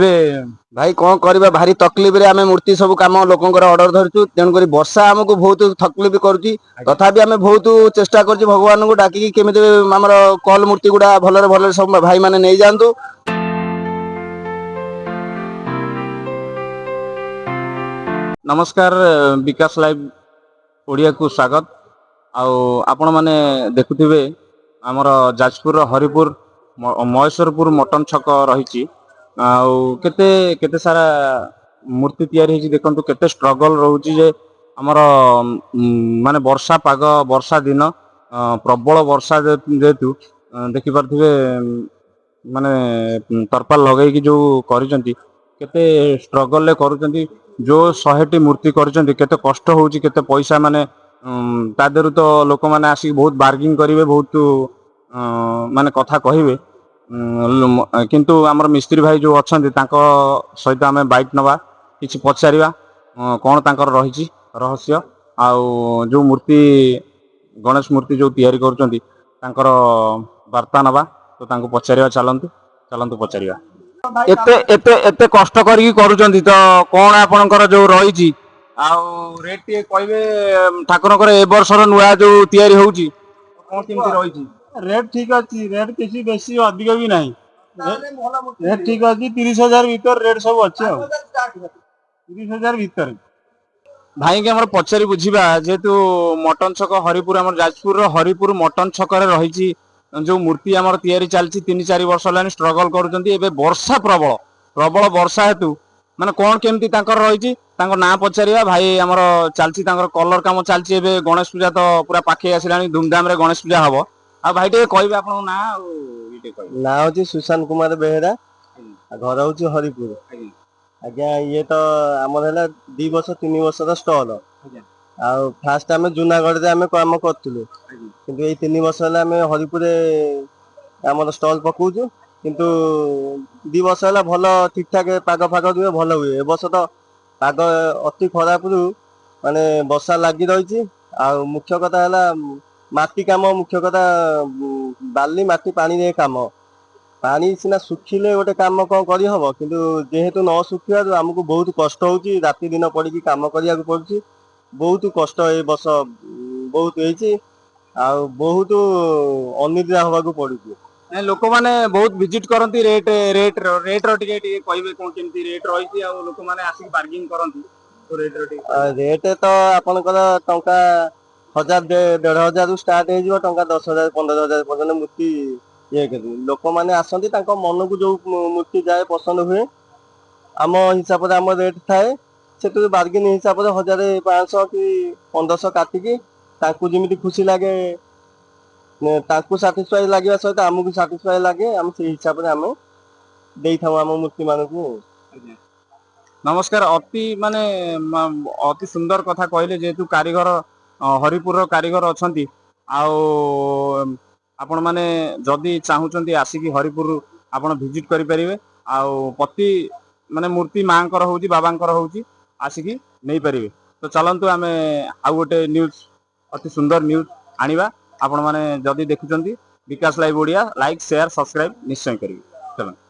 ଏବେ ଭାଇ, କଣ କରିବା, ଭାରି ତକଲିଫରେ ଆମେ ମୂର୍ତ୍ତି ସବୁ କାମ ଲୋକଙ୍କର ଅର୍ଡର ଧରିଛୁ। ତେଣୁକରି ବର୍ଷା ଆମକୁ ବହୁତ ତକଲିଫ କରୁଛି। ତଥାପି ଆମେ ବହୁତ ଚେଷ୍ଟା କରୁଛୁ, ଭଗବାନଙ୍କୁ ଡାକିକି କେମିତି ଆମର କଲ ମୂର୍ତ୍ତି ଗୁଡା ଭଲରେ ଭଲରେ ସବୁ ଭାଇମାନେ ନେଇଯାଆନ୍ତୁ। ନମସ୍କାର, ବିକାଶ ଲାଇଭ ଓଡ଼ିଆକୁ ସ୍ୱାଗତ। ଆଉ ଆପଣମାନେ ଦେଖୁଥିବେ, ଆମର ଯାଜପୁରର ହରିପୁର ମହେଶ୍ୱରପୁର ମଟନ ଛକ ରହିଛି। ଆଉ କେତେ କେତେ ସାରା ମୂର୍ତ୍ତି ତିଆରି ହେଇଛି ଦେଖନ୍ତୁ। କେତେ ଷ୍ଟ୍ରଗଲ ରହୁଛି ଯେ ଆମର ମାନେ ବର୍ଷା ପାଗ, ବର୍ଷା ଦିନ, ପ୍ରବଳ ବର୍ଷା ଯେହେତୁ ଦେଖିପାରୁଥିବେ, ମାନେ ତରପାଲ ଲଗେଇକି ଯୋଉ କରିଛନ୍ତି, କେତେ ଷ୍ଟ୍ରଗଲରେ କରୁଛନ୍ତି। ଯୋଉ 100ଟି ମୂର୍ତ୍ତି କରିଛନ୍ତି, କେତେ କଷ୍ଟ ହଉଛି, କେତେ ପଇସା ମାନେ ତା ଦେହରୁ ତ ଲୋକମାନେ ଆସିକି ବହୁତ ବାର୍ଗିଂ କରିବେ, ବହୁତ ମାନେ କଥା କହିବେ। କିନ୍ତୁ ଆମର ମିସ୍ତ୍ରୀ ଭାଇ ଯୋଉ ଅଛନ୍ତି, ତାଙ୍କ ସହିତ ଆମେ ବାଇଟ୍ ନବା, କିଛି ପଚାରିବା କଣ ତାଙ୍କର ରହିଛି ରହସ୍ୟ ଆଉ ଯୋଉ ମୂର୍ତ୍ତି, ଗଣେଶ ମୂର୍ତ୍ତି ଯୋଉ ତିଆରି କରୁଛନ୍ତି, ତାଙ୍କର ବାର୍ତ୍ତା ନବା। ତ ତାଙ୍କୁ ପଚାରିବା, ଚାଲନ୍ତୁ ଚାଲନ୍ତୁ ପଚାରିବା। ଏତେ ଏତେ ଏତେ କଷ୍ଟ କରିକି କରୁଛନ୍ତି, ତ କଣ ଆପଣଙ୍କର ଯୋଉ ରହିଛି ଆଉ ରେଟ୍ ଟିକେ କହିବେ। ଠାକୁରଙ୍କର ଏ ବର୍ଷର ନୂଆ ଯୋଉ ତିଆରି ହଉଛି, କଣ କେମିତି ରହିଛି? ରେଟ୍ ଠିକ ଅଛି। ରେଟ୍ କିଛି ବେଶୀ ଅଧିକ ବି ନାହିଁ। ରେଟ୍ ଠିକ ଅଛି। 30,000 ଭିତରେ ରେଟ୍ ସବୁ ଅଛି, ଆଉ 30,000 ଭିତରେ। ଭାଇକି ଆମର ପଚାରି ବୁଝିବା। ଯେହେତୁ ମଟନ ଛକ ହରିପୁର, ଆମର ଯାଜପୁରର ହରିପୁର ମଟନ ଛକରେ ରହିଛି, ଯୋଉ ମୂର୍ତ୍ତି ଆମର ତିଆରି ଚାଲିଛି, 3-4 ବର୍ଷ ହେଲାଣି ଷ୍ଟ୍ରଗଲ କରୁଛନ୍ତି। ଏବେ ବର୍ଷା ପ୍ରବଳ ପ୍ରବଳ ବର୍ଷା ହେତୁ ମାନେ କଣ କେମିତି ତାଙ୍କର ରହିଛି, ତାଙ୍କ ନାଁ ପଚାରିବା। ଭାଇ, ଆମର ଚାଲିଛି ତାଙ୍କର କଲର କାମ ଚାଲିଛି। ଏବେ ଗଣେଶ ପୂଜା ତ ପୁରା ପାଖେଇ ଆସିଲାଣି, ଧୁମଧାମରେ ଗଣେଶ ପୂଜା ହବ। ଆଉ ଭାଇ, ଟିକେ କହିବେ ଆପଣଙ୍କ ନାଁ ଆଉ ଇଏ ଟିକେ କହିବେ। ନାଁ ହଉଛି ସୁଶାନ୍ତ କୁମାର ବେହେରା ଆଉ ଘର ହଉଛି ହରିପୁର। ଆଜ୍ଞା, ଇଏ ତ ଆମର ହେଲା 2 ବର୍ଷ 3 ବର୍ଷର ଷ୍ଟଲ। ଆଉ ଫାଷ୍ଟ ଆମେ ଜୁନାଗଡ଼ରେ ଆମେ କାମ କରୁଥିଲୁ। କିନ୍ତୁ ଏଇ 3 ବର୍ଷ ହେଲା ଆମେ ହରିପୁରରେ ଆମର ଷ୍ଟଲ ପକଉଛୁ। କିନ୍ତୁ 2 ବର୍ଷ ହେଲା ଭଲ ଠିକ ଠାକ ପାଗ ଫାଗ ରୁହେ, ଭଲ ହୁଏ। ଏ ବର୍ଷ ତ ପାଗ ଅତି ଖରାପରୁ ମାନେ ବର୍ଷା ଲାଗି ରହିଛି। ଆଉ ମୁଖ୍ୟ କଥା ହେଲା ମାଟି କାମ, ମୁଖ୍ୟ କଥା ବାଲି ମାଟି ପାଣିରେ କାମ। ପାଣି ସିନା ଶୁଖିଲେ ଗୋଟେ କାମ କଣ କରିହବ, କିନ୍ତୁ ଯେହେତୁ ନ ଶୁଖିବାରୁ ଆମକୁ ବହୁତ କଷ୍ଟ ହଉଛି। ରାତି ଦିନ ପଡିକି କାମ କରିବାକୁ ପଡୁଛି। ବହୁତ କଷ୍ଟ ଏ ବର୍ଷ ବହୁତ ହେଇଛି ଆଉ ବହୁତ ଅନିଦ୍ରା ହବାକୁ ପଡୁଛି। ନାଇଁ, ଲୋକମାନେ ବହୁତ ଭିଜିଟ କରନ୍ତି। ରେଟ୍ ରେଟ୍ ରେଟ୍ ର ଟିକେ ଟିକେ କହିବେ, କଣ କେମିତି ରେଟ୍ ରହିଛି ଆଉ ଲୋକମାନେ ଆସିକି ବାର୍ଗିଂ କରନ୍ତି, ତ ରେଟ୍ ର ଟିକେ କହିବେ। ରେଟ୍ ତ ଆପଣଙ୍କର ଟଙ୍କା ହଜାର 1,500ରୁ ଷ୍ଟାର୍ଟ ହେଇଯିବ, ଟଙ୍କା 10,000 15,000 ପର୍ଯ୍ୟନ୍ତ ମୂର୍ତ୍ତି ଇଏ କରି ଲୋକମାନେ ଆସନ୍ତି। ତାଙ୍କ ମନକୁ ଯୋଉ ମୂର୍ତ୍ତି ଯାଏ ପସନ୍ଦ ହୁଏ, ଆମ ହିସାବରେ ଆମ ରେଟ୍ ଥାଏ। ସେଥିରୁ ବାର୍ଗେନିଂ ହିସାବରେ 1,000 500 କି 1,500 କାଟିକି ତାଙ୍କୁ ଯେମିତି ଖୁସି ଲାଗେ, ତାଙ୍କୁ ସାଟିସ୍ଫାଇ ଲାଗିବା ସହିତ ଆମକୁ ସାଟିସ୍ଫାଇ ଲାଗେ, ଆମେ ସେଇ ହିସାବରେ ଆମେ ଦେଇଥାଉ ଆମ ମୂର୍ତ୍ତି ମାନଙ୍କୁ। ନମସ୍କାର। ଅତି ମାନେ ଅତି ସୁନ୍ଦର କଥା କହିଲେ। ଯେହେତୁ କାରିଗର, ହରିପୁରର କାରିଗର ଅଛନ୍ତି, ଆଉ ଆପଣମାନେ ଯଦି ଚାହୁଁଛନ୍ତି ଆସିକି ହରିପୁର ଆପଣ ଭିଜିଟ କରିପାରିବେ। ଆଉ ପ୍ରତି ମାନେ ମୂର୍ତ୍ତି ମାଙ୍କର ହଉଛି, ବାବାଙ୍କର ହଉଛି, ଆସିକି ନେଇପାରିବେ। ତ ଚାଲନ୍ତୁ, ଆମେ ଆଉ ଗୋଟେ ନ୍ୟୁଜ, ଅତି ସୁନ୍ଦର ନ୍ୟୁଜ ଆଣିବା। ଆପଣମାନେ ଯଦି ଦେଖୁଛନ୍ତି Bikash live Odia, like, share, subscribe ନିଶ୍ଚୟ କରିବେ। ଚାଲନ୍ତୁ।